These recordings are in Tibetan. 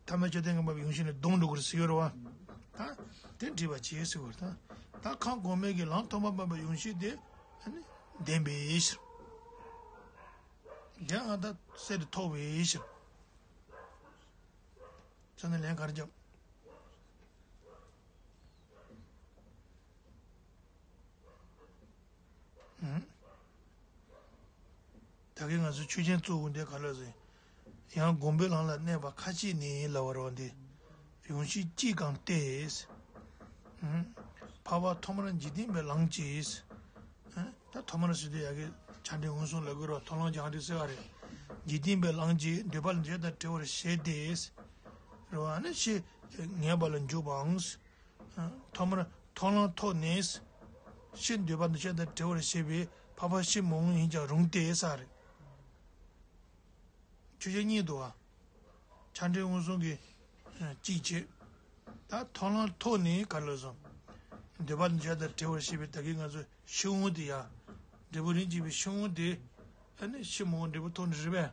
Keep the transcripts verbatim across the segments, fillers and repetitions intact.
ཐ་མལ་ཁྱབ་བརྡལ་ངེས་པ་ཡོངས་ཤེས་ནི་ལྡོག་འགྲོ་གི་རེད་ཟེར་གྱི་ཡོད་རེད་བ། ད་དེ་འདྲིས་པ་བྱས་ཟེར་གྱི་ཡོད་རེད་ད། ད་ཁམས་གོང་མའི་གི་ལམ་ཐོག་མ་སྤངས་པའི་ཡོངས་ཤེས་དེ་ཨ་ནི་ལྡན་པའི་ཕྱིར། དེ་ཡང་ད་གསེར་དེ་ཐོགས་པའི་ཕྱིར། ས་ནི་ལན་ག་རེ་བརྒྱབ། ཨུམ། ད་གིན་ང་ཚོས་ཆོས་ཅན་གཙོ་བོ་འདི་ག་ལ་ཟེར། ཡང་སྒོམ་པའི་ལམ་ལ་གནས་པ་ཁ་ཅིག་ནི་ལབ་པ་རེད་བ་འདི། ཡོངས་ཤེས་གཅིག་གམ་སྟེ། ཨུམ། འཕགས་པ་ཐོག་མར་འཇིག་རྟེན་པའི་ལམ་གྱིས། ཨ། ད་ཐོག་མར་ཟེར་དུས་ཡ་གི་ཆ་འདྲེན་མངོན་སུམ་ལ་གུ་རུ་མཐོང་ལམ་སྦྱང་རིགས་ཟེར་བ་རེད། འཇིག་རྟེན་པའི་ལམ་གྱིས་འདོད་པ་ལ་འདོད་ཆགས་དང་བྲལ་བར་བྱེད་དེ། རེད་བ། ཨ་ནི་ཕྱིར་ངེས་པ་ལ་འཇུག་པའང་། ཐོག་མར་མཐོང་ལམ་ཐོག་ནས། ཕྱིར་འདོད་པ་འདོད་ཆགས་དང་བྲལ་བར་བྱེད་པའི་འཕགས་པ་ཕྱིར་མི་འོང་ཡིན་ཀྱང་རུང་སྟེ་ས་རེད། ཆོས་ཅན་གཉིས་འདུག་བ། ཆ་འདྲེན་མངོན་སུམ་གྱིས་གཅིག་བྱེད། ད་མཐོང་ལམ་ཐོག་ནས་ག་རེ་ལབ་སོང་། འདོད་པ་འདོད་ཆགས་དང་བྲལ་བར་བྱེད་པའི་ད་གིན་ང་ཚོ་ཕྱིར་འོང་དེ་ཡ། འབྲས་བུ་རིམ་གྱིས་པའི་ཕྱིར་འོང་དེ། ཨ་ནི་ཕྱིར་མི་འོང་འབྲས་བུ་ཐོག་ནས་རེད་པས།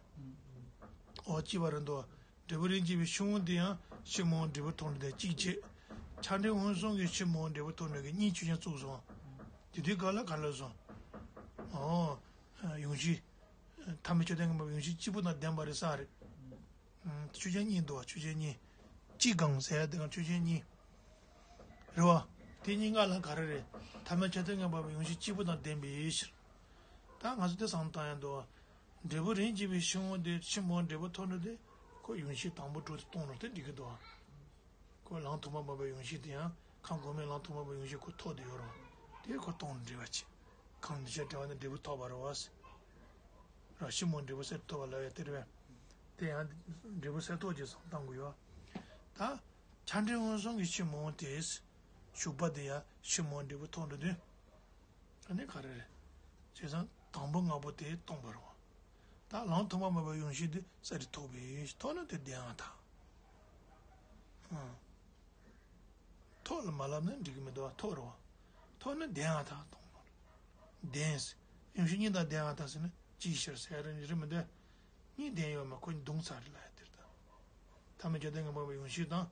འོ་གཅིག་པ་རེད་འདུག་འབྲས་བུ་རིམ་གྱིས་པའི་ཕྱིར་འོང་དེ་ཡང་ཕྱིར་མི་འོང་འབྲས་བུ་ཐོག་ནས་དེ་གཅིག་བྱེད། ཆ་འདྲེན་མངོན་སུམ་གྱིས་ཕྱིར་མི་འོང་འབྲས་བུ་ཐོག་ནས་ཀྱི་གཉིས་ཆོས་ཅན་བཙུགས་སོང་། དེ་དུས་ག་ལ་ག་ལ་སོང་། ཨོ། ཡོངས་ཤེས། ཐ་མལ་ཁྱབ་བརྡལ་ངེས་པ་ཡོངས་ཤེས་གཅིག་པུ་དང་ལྡན་པ་རེད་ས་རེད། ཆོས་ཅན་གཉིས་འདུག་བ། ཆོས་ཅན་གཉིས། གཅིག་གམ་ཟེར་ཡ་དེ་གང་ཆོས་ཅན་གཉིས། རེད་བ། དེ་གཉིས་ཀ་ལ་ག་རེ་རེད། ཐ་མལ་ཁྱབ་བརྡལ་ངེས་པ་ཡོངས་ཤེས་གཅིག་པུ་དང་ལྡན་པའི་ཕྱིར། ད་ང་ཚོ་དེ་བསམ་བཏང་ཡ་འདུག་བ། འབྲས་བུ་རིམ་གྱིས་པའི་ཕྱིར་འོང་དེ་ཕྱིར་མི་འོང་འབྲས་བུ་ཐོག་ནས་དེ། ཁོ་ཡོངས་ཤེས་དང་པོ་དྲུག་དེ་སྟོང་རུང་དེ་འགྲིག་གི་འདུག་བ། ཁོ་ལམ་ཐོག་མ་སྤངས་པའི་ཡོངས་ཤེས་དེ་ཡང་ཁམས་གོང་མའི་ལམ་ཐོག་མ་སྤངས་པའི་ཡོངས་ཤེས་ཁོ་ཐོག་དེ་ཡོད་རུང་། དེ་ཁོ་སྟོང་རུང་འགྲིག་པ་བྱེད། གང་འདོད་ཆགས་བྲལ་བ་ནི་འབྲས་བུ་ཐོགས་པ་རེད་བ། ར་ཕྱིར་མི་འོང་འབྲས་བུ་གསེར་ཐོགས་པ་ལབ་ཡ་དེ་རེད་པས། དེ་ཡང་འབྲས་བུ་གསེར་ཐོགས་ཀྱི་བསམ་བཏང་དགོས་ཡོད། ད་ཆ་འདྲེན་མངོན་སུམ་གྱིས་ཕྱིར་མི་འོང་དེ། ཞུགས་པ་དེ་ཡང་ཕྱིར་མི་འོང་འབྲས་བུ་ཐོག་འགྲོ་དུས། ཨ་ནི་ག་རེ་རེད། བྱས་ཙང་དང་པོ་ལྔ་པོ་དེ་སྟོང་པ་རེད་བ། ད་ལམ་ཐོག་མ་སྤངས་པའི་ཡོངས་ཤེས་དེ་གསེར་ཐོགས་པའི་ཐོག་ནས་དེ་ལྡན་ཡང་ཐག་ཨང་། ཐོགས་ལ་མ་ལབ་ན་འགྲིག་གི་མི་འདུག་བ། ཐོགས་རེད་བ། ཐོགས་ན་ལྡན་ཡང་ཐག་སྟོང་པ་རེད། ལྡན། ཡོངས་ཤེས་གཉིས་དང་ལྡན་ཡང་ཐག་ཟེར་ན་ཅིའི་ཕྱིར་ཟེར་ཡ་རེད་མི་འདུག་གཉིས་ལྡན་ཡོད་མ་ཁོ་གཉིས་བརྡུངས་ཚར་རེད་ལབ་ཡ་དེ་རེད་ད། ཐ་མལ་ཁྱབ་བརྡལ་ངེས་པ་སྤངས་པའི་ཡོངས་ཤེས་དང་།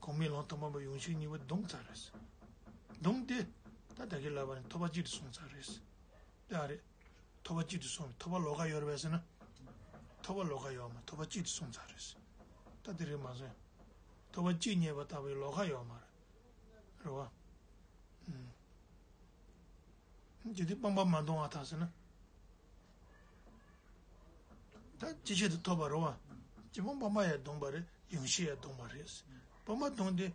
གོང་མའི་ལམ་ཐོག་མ་སྤངས་པའི་ཡོངས་ཤེས་གཉིས་པོ་བརྡུངས་ཚར་རེད། བརྡུངས་ཏེ། ད་ད་གིན་ལབ་པ་ནི་ཐོབ་པ་གཅིག་ཏུ་སོང་ཚར་རེད། དེ་ཨ་རེད། ཐོབ་པ་གཅིག་ཏུ་སོང་བས་ཐོབ་པ་ལོགས་ཀ་ཡོད་རེད་པས་ཟེར་ན། ཐོབ་པ་ལོགས་ཀ་ཡོད་མ་རེད། ཐོབ་པ་གཅིག་ཏུ་སོང་ཚར་རེད། ད་དེ་རེད་མ་སོང་། ཐོབ་པ་གཅིག་རྙེད་པ་ལྟ་བུའི་ལོགས་ཀ་ཡོད་མ་རེད། རེད་བ། ཨུམ། ཇི་སྟེ་སྤངས་པ་མ་བརྡུངས་པར་ཐལ་ཟེར་ན། ད་ཅི་ཕྱིར་དུ་ཐོབ་པ་རེད་བ། སྤྱི་སྤངས་སྤངས་པ་ཡང་བརྡུངས་པ་རེད། ཡོངས་ཤེས་ཡང་བརྡུངས་པ་རེད། སྤངས་པ་བརྡུངས་ཏེ།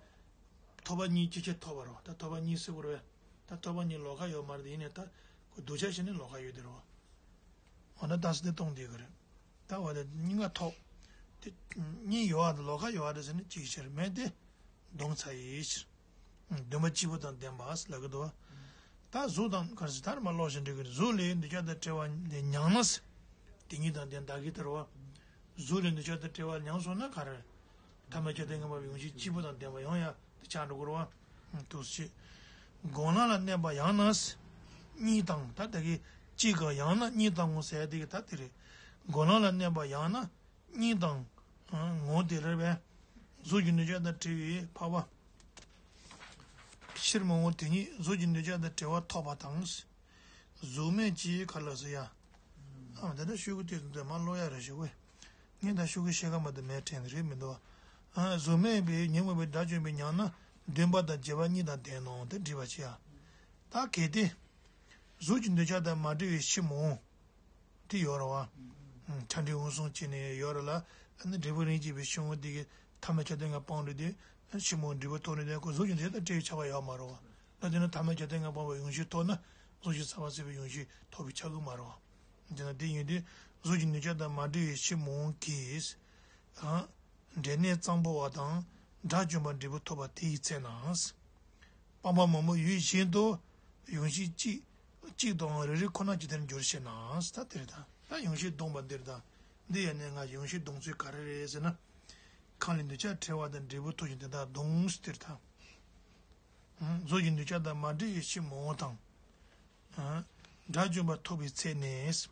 ཐོབ་པ་གཉིས་ཅི་ཕྱིར་ཐོབ་པ་རེད་བ། ད་ཐོབ་པ་གཉིས་སྲིད་པ་རེད་བས། ད་ཐོབ་པ་གཉིས་ལོགས་ཀ་ཡོད་མ་རེད་དེ་ཡིན་ནའི་ད། ཁོ་གདུལ་བྱ་བྱས་ནས་ལོགས་ཀ་ཡོད་དེ་རེད་བ། འོ་ན་ད་སྲིད་དེ་སྟོང་བསྡད་ཀྱི་རེད། ད་འོ་ད་གཉིས་ཀ་ཐོབ། དེ་གཉིས་ཡོད་བ་དང་ལོགས་ཀ་ཡོད་བ་རེད་ཟེར་ན་ཅིའི་ཕྱིར་མེད་དེ། བརྡུངས་ཚར་ཡི་ཕྱིར། བདེན་པ་གཅིག་པུ་དང་ལྡན་པ་ལབ་ཀྱི་འདུག་བ། ད་གཟུགས་དང་ག་རེ་ཟེར་ད་ནི་མ་ཀློག་བཞིན་འགྲིག་གི་རེད། གཟུགས་ལས་འདོད་ཆགས་དང་བྲལ་བ་ལས་མྱངས་ན། དེ་ཉིད་དང་ལྡན་བདག་གིས་ཐར་བ། གཟུགས་ལས་འདོད་ཆགས་དང་བྲལ་བ་མྱངས་སོང་ན་ག་རེ། ཐ་མལ་ཁྱབ་བརྡལ་ངེས་པ་ཡོངས་ཤེས་གཅིག་པུ་དང་ལྡན་པ་ཡང་ཡང་དེ་ཆགས་འགྲོ་གི་རེད་བ། འདུག་སེ་བྱེད། སྒོམ་ལམ་ལ་གནས་པ་ཡང་ན། གཉིས་དང་ད་ལྟ་གི་གཅིག་གམ་ཡང་ན་གཉིས་དང་ངོ་ཟེར་དེ་གི་ད་དེ་རེད། སྒོམ་ལམ་ལ་གནས་པ་ཡང་ན། གཉིས་དང་། ངོ་དེ་རེད་པས། གཟུགས་ཀྱི་འདོད་ཆགས་དང་བྲལ་བའི་འཕགས་པ། ཕྱིར་མི་འོང་དེ་ཉིད་གཟུགས་ཀྱི་འདོད་ཆགས་དང་བྲལ་བ་ཐོབ་པ་དང་། གཟུགས་མེད་ཅེས་ག་ལ་ཟེར་ཡ། ཨ་ད་ལྟ་ཤོག་གུ་དེ་ཚོ་མ་ཀློག་ཡ་རེ་ཞུ་གི་ངས་ད་ཤོག་གུ་ཤེལ་ཁ་མ་གཏོགས་མེད་དྲན་གི་རེད་མི་འདུག་ཨ་གཟུགས་མེད་པའི་ཉོན་མོངས་པའི་དགྲ་བཅོམ་པའི་ཉམས་ན་འདུན་པ་དང་བརྗེད་པ་གཉིས་དང་ལྡན་ནོ་དེ་འདྲི་བ་བྱེད་ཡ། ད་གལ་ཏེ། གཟུགས་ཀྱི་འདོད་ཆགས་དང་མ་བྲལ་བའི་ཕྱིར་མི་འོང་། དེ་ཡོད་རེད་བ། ཆ་འདྲེན་མངོན་སུམ་བྱས་ནས་ཡོད་རེད་ལ། ཨ་ནི་འབྲས་བུ་རིམ་གྱིས་པའི་ཕྱིར་འོང་དེ་གི་ཐ་མལ་ཁྱབ་བརྡལ་ངེས་པ་སྤངས་རེད་དེ། ཕྱིར་མི་འོང་འབྲས་བུ་ཐོབ་རེད་དེ་ཁོ་གཟུགས་ཀྱི་འདོད་ཆགས་དང་བྲལ་བའི་ཆགས་པ་ཡོད་མ་རེད་བ། ད་དེ་ནི་ཐ་མལ་ཁྱབ་བརྡལ་ངེས་པ་སྤངས་པའི་ཡོངས་ཤེས་ཐོབ་ན་གཟུགས་ཀྱི་ས་བོན་ཟད་པའི་ཡོངས་ཤེས་ཐོབ་པའི་ཆགས་ཀྱི་མ་རེད་བ། དེ་ན་དེ་ཡིན་དུས་གཟུགས་ཀྱི་འདོད་ཆགས་དང་མ་བྲལ་བའི་ཕྱིར་མི་འོང་གིས། ཨ། འབྲས་གནས་གཙང་པོ་བ་དང་དགྲ་བཅོམ་པ་འབྲས་བུ་ཐོབ་པ་དེ་ཡི་ཚེ་ན། སྤངས་པ་མང་པོ་ཡོད་བཞིན་དུ་ཡོངས་ཤེས་གཅིག་གཅིག་དང་རེ་རེ་ཁོ་ན་ཇི་ལྟར་འགྱུར་ཞེ་ན། ད་དེ་རེད་ད། ད་ཡོངས་ཤེས་བརྡུངས་པ་འདིར་ད། འདི་ཡང་ནས་ང་ཡོངས་ཤེས་བརྡུངས་ཚུལ་ག་རེ་རེད་ཟེར་ན། ཁམས་ལས་འདོད་ཆགས་བྲལ་བ་དང་འབྲས་བུ་ཐོབ་བཞིན་དེ་དག་བརྡུངས་ཟེར་ད། གཟུགས་ཀྱི་འདོད་ཆགས་དང་མ་བྲལ་བའི་ཕྱིར་མི་འོང་དང་། དགྲ་བཅོམ་པ་ཐོབ་པའི་ཚེ་ནས།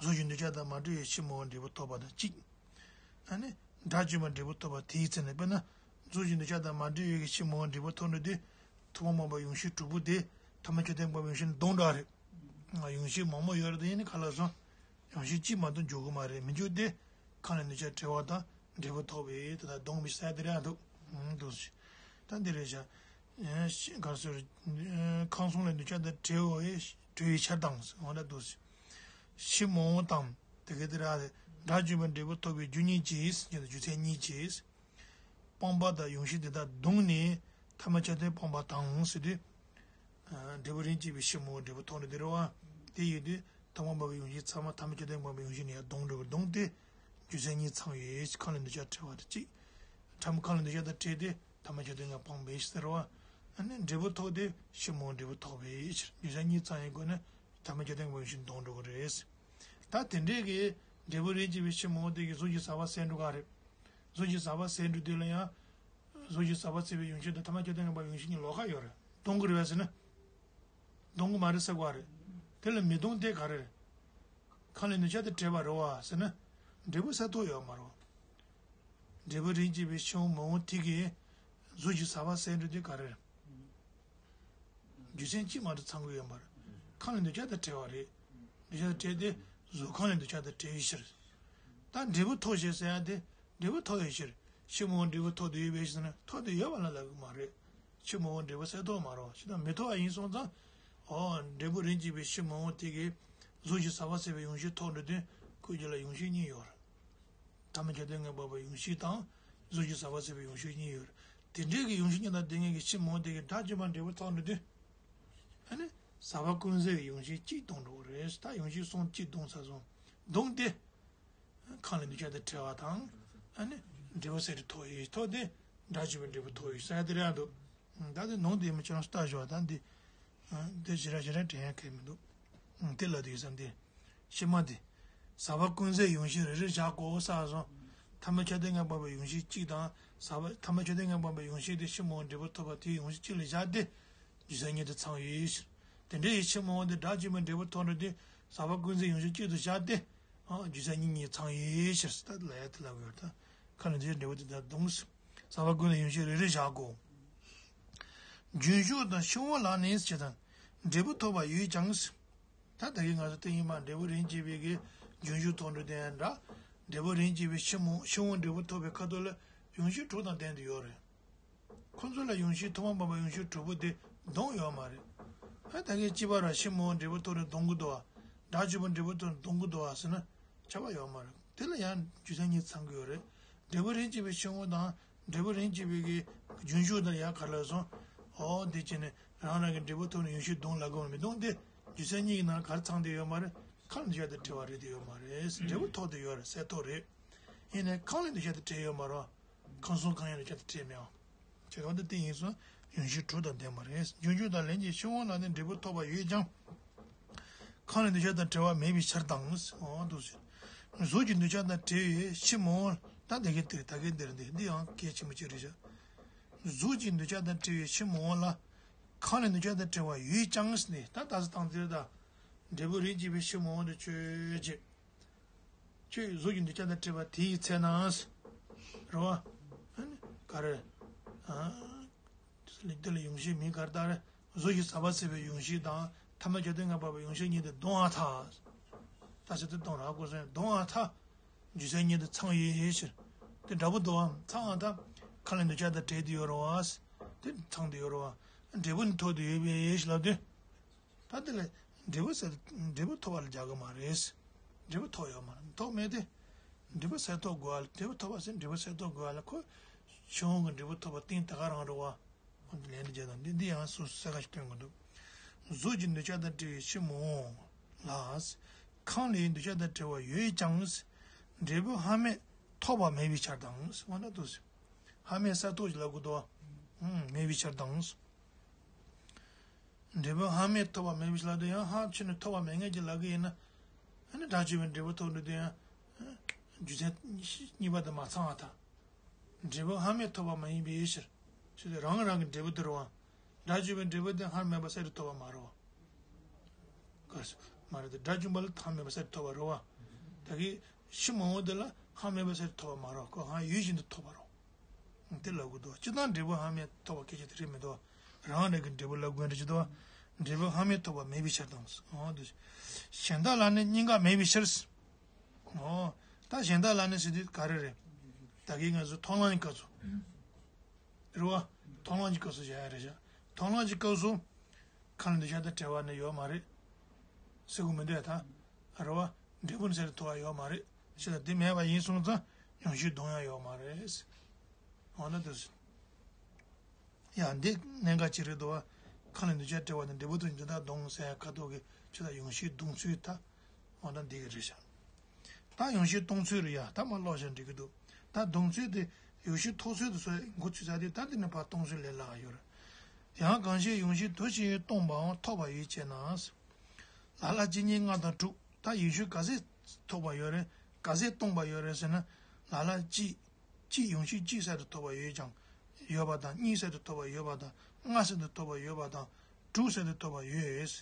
གཟུགས་ཀྱི་འདོད་ཆགས་དང་མ་བྲལ་བའི་ཕྱིར་མི་འོང་འབྲས་བུ་ཐོབ་པ་དང་གཅིག་ཨ་ནི་ སྒྲ་བཅས་པ་འབྲས་བུ་ཐོབ་པ་དེའི་ཚེ་ནས། དཔེར་ན། གཟུགས་ཀྱི་འདོད་ཆགས་དང་མ་བྲལ་བའི་གི་ཕྱི་མ་འོངས་འབྲས་བུ་ཐོབ་འགྲོ་དུས། ཐོག་མ་མ་པ་ཡོངས་ཤེས་དྲུག་པོ་དེ་ཐ་མ་ཁྱབ་བརྡལ་མ་པ་ཡོངས་ཤེས་ནི་སྡང་གྲགས་རེད། ཡོངས་ཤེས་མང་པོ་ཡོད་རེད་དེ། ཡིན་ནི་ག་ལ་སོང་། ཡོངས་ཤེས་གཅིག་མ་གཏོགས་འཇུག་གི་མ་རེད། མི་འཇུག་སྟེ། ཁམས་ལས་འདོད་ཆགས་བྲལ་བ་དང་འབྲས་བུ་ཐོབ་པས་དེ་དག་སྡོམ་པའི་ས་དེ་རེད་འདུག་འདུག་ཟེར། ད་འདི་རེད་བྱ། ག་སོ། ཁམས་གསུམ་ལས་འདོད་ཆགས་དང་བྲལ་བའི་བྲལ་བའི་ཕྱིར་དང་འོ་ད་འདུག་ཟེར། ཕྱི་མ་འོངས་དང་དེ་གའི་དེ་ར། སྒྲ་བཅས་པ་འབྲས་བུ་ཐོབ་པའི་རྒྱུ་ཉིད་ཀྱིས་ཀྱང་རྒྱུ་མཚན་ཉིད་ཀྱིས། སྤངས་པ་དང་ཡོངས་ཤེས་དེ་དག་བཟློག་ནས་ཐ་མ་ཁྱབ་བརྡལ་སྤངས་པ་དང་ཟེར་དུས། འབྲས་བུ་རིགས་གཅིག་པའི་ཕྱི་མ་འོངས་འབྲས་བུ་ཐོབ་ནས་དེ་རེད་བ། དེ་ཡིན་དུས་ཐོག་མ་མ་པ་ཡོངས་ཤེས་ཚང་མ་ཐ་མ་ཁྱབ་བརྡལ་མ་པ་ཡོངས་ཤེས་ནས་ཡང་སྡོམ་འགྲོ་བར་སྡོམ་སྟེ། རྒྱུ་མཚན་ཉིད་ཚང་ཡོད། ཁམས་ལས་འདོད་ཆགས་བྲལ་བ་དེ་གཅིག་ཁམས་ལས་འདོད་ཆགས་དང་བྲལ་ཏེ་ཐ་མ་ཁྱབ་བརྡལ་ངང་སྤངས་པས་ཟེར་བ། ཨ་ནི་འབྲས་བུ་ཐོབ་སྟེ་ཕྱི་མ་འོངས་འབྲས་བུ་ཐོབ་པའི་ཕྱིར། རྒྱུ་མཚན་ཉིད་ཚང་ཡོད་དགོས་ན་ཐ་མ་ཁྱབ་བརྡལ་མ་པ་ཡོངས་ཤེས་སྡོམ་འགྲོ་གི་རེད། ད་དེ་འདྲས་ཀྱི་འབྲས་བུ་རིགས་གཅིག་པའི་ཕྱི་མ་འོངས་དེ་གི་གཟུགས་ཀྱི་ཟག་པ་ཟད་འགྲོ་ག་རེད། གཟུགས་ཀྱི་ཟག་པ་ཟད་འགྲོ་དུས་ལ་ཡང་། གཟུགས་ཀྱི་ཟག་པ་ཟད་པའི་ཡོངས་ཤེས་དང་ཐ་མ་ཁྱབ་བརྡལ་ངང་སྤངས་པའི་ཡོངས་ཤེས་གཉིས་ལོགས་ཀ་ཡོད་རེད། སྡོམ་གྱི་རེད་པས་ཟེར་ན། སྡོམ་གྱི་མ་རེད་ཟེར་གྱི་རེད། དེ་ལ་མི་སྡོམ་དེ་ག་རེ་རེད། ཁམས་ལས་འདོད་ཆགས་དང་བྲལ་བ་རེད་བ་ཟེར་ན། འབྲས་བུ་གསལ་རྟོགས་ཡོད་མ་རེད། འབྲས་བུ་རིགས་གཅིག་པའི་ཕྱི་མ་འོངས་དེ་གི་གཟུགས་ཀྱི་ཟག་པ་ཟད་འགྲོ་དུས་ག་རེ་རེད། རྒྱུ་མཚན་གཅིག་མ་གཏོགས་ཚང་གི་ཡོད་མ་རེད། ཁམས་ལས་འདོད་ཆགས་དང་བྲལ་བ་རེད། འདོད་ཆགས་དང་བྲལ་ཏེ་གཟུགས་ཁམས་ལས་འདོད་ཆགས་དང་བྲལ་བའི་ཕྱིར། ད་འབྲས་བུ་ཐོབ་ཞེས་ཟེར་ཡ་དེ་འབྲས་བུ་ཐོབ་པའི་ཕྱིར། ཕྱི་མ་འོངས་འབྲས་བུ་ཐོབ་ཏུ་ཡོད་པའི་ཕྱིར་ཟེར་ན་ཐོབ་ཏུ་ཡོད་པ་ལ་ལབ་ཀྱི་མ་རེད། ཕྱི་མ་འོངས་འབྲས་བུ་གསལ་རྟོགས་མ་རེད་བ། ཅི་ལྟར་མི་ཐོབ་པ་ཡིན་སོང་ཙང་། འོ་འབྲས་བུ་རིགས་གཅིག་པའི་ཕྱི་མ་འོངས་དེ་གི་གཟུགས་ཀྱི་ཟག་པ་ཟད་པའི་ཡོངས་ཤེས་ཐོབ་འགྲོ་དུས་ཁོའི་རྒྱུད་ལ་ཡོངས་ཤེས་གཉིས་ཡོད་རེད། ཐ་མ་ཁྱབ་བརྡལ་ངང་སྤངས་པའི་ཡོངས་ཤེས་དང་། གཟུགས་ཀྱི་ཟག་པ་ཟད་པའི་ཡོངས་ཤེས་གཉིས་ཡོད་རེད། དེ་འདྲའི་གི་ཡོངས་ཤེས་གཉིས་དང་ལྡན་མཁན་གྱི་ཕྱི་མ་འོངས་དེ་གི་སྒྲ་བཅས་པ་འབྲས་བུ་ཐོབ་འགྲོ་དུས། ཨ་ནི། ཟག་པ་ཀུན་ཟད་ཀྱི་ཡོངས་ཤེས་གཅིག་སྡོམ་འགྲོ་གི་རེད། ད་ཡོངས་ཤེས་གསུམ་གཅིག་སྡོམ་ཚར་སོང་། སྡོམ་སྟེ། ཁམས་ལས་འདོད་ཆགས་དང་བྲལ་བ་དང་། ཨ་ནི། འབྲས་བུ་གསལ་རུ་ཐོབ་ཡོད་ཐོབ་སྟེ། སྒྲ་བཅས་པའི་འབྲས་བུ་ཐོབ་ཡོད་ཟེར་དེ་རེད་འདུག་ད་དེ་ནང་དེ་མི་ཁྱེད་རང་ལྟ་ཞོག་ད་འདི། འདི་ཞེ་དྲག་ཞེ་དྲག་དྲན་ཡ་གལ་མི་འདུག་དེ་ལ་དེ་ཡོད་ས་འདི། ཕྱི་མ་དེ། ཟག་པ་ཀུན་ཟད་ཡོངས་ཤེས་རེ་རེ་བཞག་གོ་ས་སོང་། ཐ་མ་ཁྱབ་བརྡལ་ངང་སྤངས་པའི་ཡོངས་ཤེས་གཅིག་དང་། ཟག་པ་ཐ་མ་ཁྱབ་བརྡལ་ངང་སྤངས་པའི་ཡོངས་ཤེས་དེ་ཕྱི་མ་འོངས་འབྲས་བུ་ཐོབ་པ་དེའི་ཡོངས་ཤེས་གཅིག་ལ་བཞག་སྟེ། རྒྱུ་མཚན་ཉིད་དུ་ཚང་ཡོད་ཕྱིར། དེ་འདྲ་ཡི་ཕྱི་མ་འོངས་དེ་སྒྲ་བཅས་པའི་འབྲས་བུ་ཐོབ་འགྲོ་དུས་ཟག་པ་ཀུན་ཟད་ཡོངས་ཤེས་གཅིག་ཏུ་བཞག་སྟེ། རྒྱུ་མཚན་ཉིད་གཉིས་ཚང་ཡོད་ཕྱིར་ད་ལ་ཡ་དེ་ལབ་ཡོད་ད། ཁམས་ལས་འདོད་ཆགས་འབྲས་བུ་དེ་དག་སྡོམ། ཟག་པ་ཀུན་ཟད་ཡོངས་ཤེས་རེ་རེ་བཞག་གོ། རྒྱུན་ཞུགས་དང་ཕྱི་མ་ལ་ནི་ཇི་ལྟར། འབྲས་བུ་ཐོབ་པ་ཡོད་ཀྱང་། ད་ལྟ་གི་ང་ཚོ་སྟེང་ཉིད་མ་འབྲས་བུ་རིགས་གཅིག་པའི་གི་རྒྱུན་ཞུགས་ཐོབ་འགྲོ་དེ་ཡང་འདྲ། འབྲས་བུ་རིགས་གཅིག་པའི་ཕྱི་མ་ཕྱི་མ་འབྲས་བུ་ཐོབ་པའི་ཁ་ཐུག་ལ་ཡོངས་ཤེས་དྲུག་དང་ལྡན་དུ་ཡོད་རེད། ཁོ་ཚོ་ལ་ཡོངས་ཤེས་ཐོག་མ་མ་པ་ཡོངས་ཤེས་དྲུག་པོ་དེ་སྡོམ་ཡོད་མ་རེད། ཨ་ད་གིན་གཅིག་པ་ར་ཕྱི་མ་འབྲས་བུ་ཐོབ་ནས་སྡོམ་གི་འདུག་བ། སྒྲ་བཅས་པ་འབྲས་བུ་ཐོབ་ནས་སྡོམ་གི་འདུག་བ་ཟེར་ན། ཁྱབ་པ་ཡོད་མ་རེད། དེ་ལ་ཡང་རྒྱུ་མཚན་གཉིས་ཚང་གི་ཡོད་རེད། འབྲས་བུ་རིགས་གཅིག་པའི་ཕྱི་མ་དང་འབྲས་བུ་རིགས་གཅིག་པའི་གི་རྒྱུན་ཞུགས་དང་ཡང་ག་རེ་ལབ་སོང་། འོ་དེ་བྱས་ནས་རང་རང་གི་འབྲས་བུ་ཐོབ་ནས་ཡོངས་ཤེས་སྡོམ་ལ་དགོས་མི་སྡོམ་སྟེ། རྒྱུ་མཚན་གཉིས་ཀྱི་ནང་ལ་ག་རེ་ཚང་བསྡད་ཡོད་མ་རེད། ཁམས་ལས་འདོད་ཆགས་དང་བྲལ་བ་རེད་དེ་ཡོད་མ་རེད། འབྲས་བུ་ཐོབ་བསྡད་ཡོད་རེད། གསལ་ཐོབ་རེད། ཡིན་ནའི་ཁམས་ལས་འདོད་ཆགས་དང་བྲལ་ཡོད་མ་རེད། ཁམས་གསུམ་གང་ཡང་འདོད་ཆགས་དང་བྲལ་མེད་ཨང་། ཁྱེད་རང་འདི་དེ་ཡིན་སོང་ཡོངས་ཤེས་དྲུག་དང་ལྡན་པ་རེད། རྒྱུན་ཞུགས་དང་ལན་གྱི་ཕྱི་མ་ལ་ནི་འབྲས་བུ་ཐོབ་པ་ཡོད་ཀྱང་། ཁམས་ལས་འདོད་ཆགས་དང་བྲལ་བ་མེད་པའི་ཕྱིར་དང་། འོ་འདུག་ཟེར། གཟུགས་ཀྱི་འདོད་ཆགས་དང་བྲལ་བའི་ཕྱི་མ་ད་དེ་གའི་དེ་ད་གའི་འདིར་འདི་འདི་ཡང་གལ་ཆེན་པོ་ཅིག་རེད་ཤག་གཟུགས་ཀྱི་འདོད་ཆགས་དང་བྲལ་བའི་ཕྱི་མ་ལ། ཁམས་ལས་འདོད་ཆགས་དང་བྲལ་བ་ཡོད་ཀྱང་ནི་ད་ལྟ་ས་དང་དེར་ད། འབྲས་བུ་རིགས་གཅིག་པའི་ཕྱི་མ་དེ་ཆོས་ཅན། ཁྱོད་གཟུགས་ཀྱི་འདོད་ཆགས་དང་བྲལ་བ་དེའི་ཚེ་ན། རེད་བ། ཨ་ནི་ག་རེ། ཨ། དེ་ལ་དེ་ལ་ཡོངས་ཤེས་མིང་ག་རེ་བཏགས་རེད། གཟུགས་ཀྱི་ཟག་པ་ཟད་པའི་ཡོངས་ཤེས་དང་ཐ་མ་ཁྱབ་བརྡལ་ངང་སྤངས་པའི་ཡོངས་ཤེས་གཉིས་དེ་སྡོམ་ཨ་ཐ། ད་ཆ་དེ་སྡོམ་རག་དགོས་སོང་སྡོམ་ཨ་ཐ། རྒྱུ་མཚན་གཉིས་དེ་ཚང་ཡོད་ཕྱིར། དེ་འདྲ་པོ་འདུག་བ་ཚང་ཨ་ཐ། ཁམས་ལས་འདོད་ཆགས་དང་བྲལ་དུ་ཡོད་རེད་བ། དེ་ཚང་དུ་ཡོད་རེད་བ། འབྲས་བུ་ནི་ཐོབ་ཏུ་ཡོད་པའི་ཕྱིར་ལབ་དུས། ད་དེ་ལ་འབྲས་བུ་ཟེར་འབྲས་བུ་ཐོབ་པ་ལ་རྒྱག་གི་མ་རེད། འབྲས་བུ་ཐོབ་ཡོད་མ་རེད། ཐོབ་མེད་དེ། འབྲས་བུ་གསལ་ཐོབ་དགོས་པ་ལ་འབྲས་བུ་ཐོབ་པ་ཟེར་འབྲས་བུ་གསལ་ཐོབ་དགོས་པ་ལ་ཁོ། ཕྱི་མ་གི་འབྲས་བུ་ཐོབ་པ་གཏན་ད་ག་རང་རེད་བ། འོ་འདི་ལན་འདི་བརྒྱབ་དང་འདི་འདི་ཡང་སུ་གསལ་ཁ་ཞིག་སྟོན་དགོས་འདུག་གཟུགས་ཀྱི་འདོད་ཆགས་དང་བྲལ་བའི་ཕྱི་མ་ལ། ཁམས་ལས་འདོད་ཆགས་དང་བྲལ་བ་ཡོད་ཀྱང་། འབྲས་བུ་ལྷག་མེད་ཐོབ་པ་མེད་པའི་ཕྱིར་དང་། འོ་ན་འདུག་ཟེར། ལྷག་མེད་གསལ་ཐོབ་ཅིག་ལབ་དགོས་འདུག་བ། མེད་པའི་ཕྱིར་དང་། འབྲས་བུ་ལྷག་མེད་ཐོབ་པ་མེད་པའི་ཕྱིར་ལབ་དུས་ཡང་ལྷག་ཕྱིར་ནི་ཐོབ་པ་མེད་ངེས་ཀྱི་ལབ་ཀྱི་ཡིན་ན། ཨ་ནི་སྒྲ་བཅས་པའི་འབྲས་བུ་ཐོབ་འགྲོ་དུས་ཡང་། རྒྱུ་མཚན་གཉིས་པ་དེ་མ་ཚང་བ་དང་། འབྲས་བུ་ལྷག་མེད་ཐོབ་པ་མ་ཡིན་པའི་ཕྱིར། ཞེས་ཏེ་རང་རང་གི་འབྲས་བུ་དེ་རེད་བ། སྒྲ་བཅས་པའི་འབྲས་བུ་དེ་ལྷག་མེད་པ་གསལ་རུ་ཐོབ་པ་མ་རེད་བ། ག་རེ་ཟེར། མ་རེད་དེ་སྒྲ་བཅས་པ་ལ་ལྷག་མེད་པ་གསལ་རུ་ཐོབ་པ་རེད་བ། ད་གི་ཕྱི་མ་འོངས་དེ་ལ་ ཧ་མེད་པ་ཟེར་ཐོབ་པ་མ་རེད། ཁོ་ཧ་ཡོད་བཞིན་དུ་ཐོབ་པ་རེད། དེ་ལབ་དགོས་འདུག་སྤྱིར་བཏང་འབྲས་བུ་ཧ་མེད་ཐོབ་པ་སྐད་ཆ་དེ་རེད་མི་འདུག་རང་རང་གི་འབྲས་བུ་ལབ་དགོས་འདྲ་ཅིག་འདུག་འབྲས་བུ་ཧ་མེད་ཐོབ་པ་མེད་པའི་ཕྱིར་དང་། འོ་འདུག་གཞན་དག་ལ་ནི་གཉིས་ཀ་མེད་པའི་ཕྱིར། འོ། ད་གཞན་དག་ལ་ནི་ཟེར་དུས་ག་རེ་རེད། ད་གིན་ང་ཚོ་མཐོང་ལམ་གྱི་སྐབས་སུ། རེད་བ། མཐོང་ལམ་གྱི་སྐབས་སུ་བཞག་ཡ་རེད་བཞག་མཐོང་ལམ་གྱི་སྐབས་སུ། ཁམས་ལ་འདུས་བྱས་དང་བྲལ་བ་ནི་ཡོད་མ་རེད། ཟེར་དགོས་མི་འདུག་ཡ་ད། རེད་བ། འབྲས་བུ་ནི་ཟེར་ཐུབ་པ་ཡོད་མ་རེད། ཞེས་ལ་དེ་མེད་པ་ཡིན་གསུངས་ཙང་ཡང་ཤེས་སྡོམ་ཡང་ཡོད་མ་རེད། འོ་ན་དེ། ཡང་འདི་གནད་འགག་ཅིག་རེད་འདུག་བ། ཁམས་ལ་འདུས་བྱས་བྲལ་བ་དང་འབྲས་བུ་དང་འབྱུང་ལྡོག་སྡོམ་ཟེར་ཡ་ཁ་ཐོག་གི་ཆོས་དང་ཡང་ཤེས་སྡོམ་ཚུལ་ད། འོ་ན་འདི་གི་རེད་ཤག་ད་ཡང་ཤེས་སྟོང་ཚུལ་རེད་ཡ། ད་མ་ཀློག་བཞག་འགྲིག་གི་འདུག་ད་སྡོམ་ཚུལ་དེ་ཡང་ཤེས་ཐོབ་ཚུལ་དེ་ཚོ་འགོ་ཚུགས་ཚར་དུས་ད་འདི་ནས་ཕར་སྟོང་ཚུལ་ལས་སླ་བ་ཡོད་རེད། ཡང་གང་ཕྱིར་ཡང་ཤེས་དུ་ཞིག་སྟོང་པའང་ཐོབ་པ་ཡོད་ཅེ་ན། ལ་ལ་གཅིག་གཉིས་ལྔ་དང་དྲུག་ད་ཡང་ཤེས་ག་ཚད་ཐོབ་པ་ཡོད་རེད། ག་ཚད་སྟོང་པ་ཡོད་རེད་ཟེར་ན། ལ་ལ་གཅིག་གཅིག་ཡང་ཤེས་གཅིག་ཟེར་དུ་ཐོབ་པ་ཡོད་ཀྱང་། ཡོད་པ་དང་། གཉིས་ཟེར་དུ་ཐོབ་པ་ཡོད་པ་དང་། ལྔ་ཟེར་དུ་ཐོབ་པ་ཡོད་པ་དང་། དྲུག་ཟེར་དུ་ཐོབ་པ་ཡོད།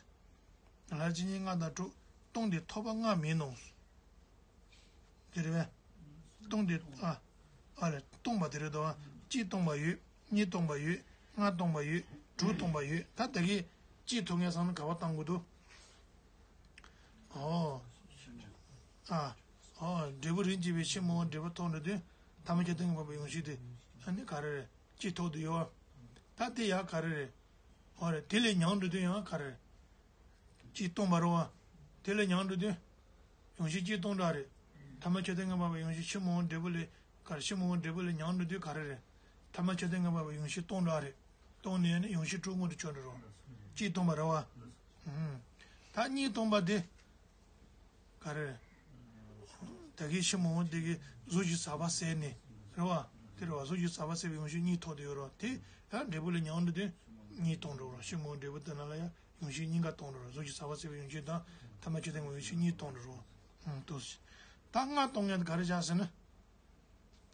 ལ་ལ་གཅིག་གཉིས་ལྔ་དང་དྲུག་སྟོང་སྟེ་ཐོབ་པ་ལྔ་མིན་ནོ། དེ་རེད་པས། སྟོང་སྟེ་ཨ། ཨ་ལས་སྟོང་པ་དེ་རེད་དོ། གཅིག་སྟོང་པ་ཡོད། གཉིས་སྟོང་པ་ཡོད། ལྔ་སྟོང་པ་ཡོད། དྲུག་སྟོང་པ་ཡོད། ད་ད་གིན་གཅིག་ཐོབ་མཁན་ཚང་མ་ག་པར་བཏང་དགོས་འདུག་ཨོ། ཨ། ཨོ། འབྲས་བུ་རིམ་གྱིས་པའི་ཕྱིར་མི་འོང་འབྲས་བུ་ཐོབ་འགྲོ་དུས་ཐ་མ་ཁྱབ་བསྟན་གྱིས་འབད་པའི་ཡང་ཤེས་དེ། ཨ་ནི་ག་རེ་རེད། གཅིག་ཐོབ་ཏུ་ཡོད། ད་དེ་ཡང་ག་རེ་རེད། ཨོ་རེད། དེ་ལས་ཉུང་འགྲོ་དུས་ཡང་ག་རེ་རེད། གཅིག་སྟོང་པ་རེད་བ། དེ་ལས་ཉུང་འགྲོ་དུས། ཡང་ཤེས་གཅིག་སྟོང་འདྲ་རེད། ཐ་མ་ཁྱབ་བསྟན་གྱིས་འབད་པའི་ཡང་ཤེས་ཕྱིར་མི་འོང་འབྲས་བུ་ལས་ག་རེ། ཕྱིར་མི་འོང་འབྲས་བུ་ལས་ཉུང་འགྲོ་དུས་ག་རེ་རེད། ཐ་མ་ཁྱབ་བསྟན་གྱིས་འབད་པའི་ཡང་ཤེས་སྟོང་འདྲ་རེད། སྟོང་ནས་ནི་ཡང་ཤེས་དྲུག་མངོན་དུ་གྱུར་འགྲོ་རེད། གཅིག་སྟོང་པ་རེད་བ། ཨུམ། ད་གཉིས་སྟོང་པ་དེ། ག་རེ། ད་གིན་ཕྱིར་མི་འོང་དེ་གིན་གཟུགས་ཀྱི་ཟག་པ་ཟད་ནས་རེད་བ། དེ་རེད་བ། གཟུགས་ཀྱི་ཟག་པ་ཟད་པའི་ཡང་ཤེས་གཉིས་ཐོབ་སྟེ་ཡོད་རེད་བ། དེ་ཡང་འབྲས་བུ་ལས་ཉུང་འགྲོ་དུས་གཉིས་སྟོང་འགྲོ་རེད། ཕྱིར་མི་འོང་འབྲས་བུ་དེ་ནང་ལ་ཡང་ཡང་ཤེས་གཉིས་ཀ་སྟོང་འགྲོ་རེད། གཟུགས་ཀྱི་ཟག་པ་ཟད་པའི་ཡང་ཤེས་དང་ཐ་མ་ཁྱབ་བསྟན་གྱི་ཡང་ཤེས་གཉིས་སྟོང་འགྲོ་རེད་བ། ཨང་། དུ། ད་ལྔ་སྟོང་མཁན་དེ་ག་རེ་བྱ་ཟེར་ན།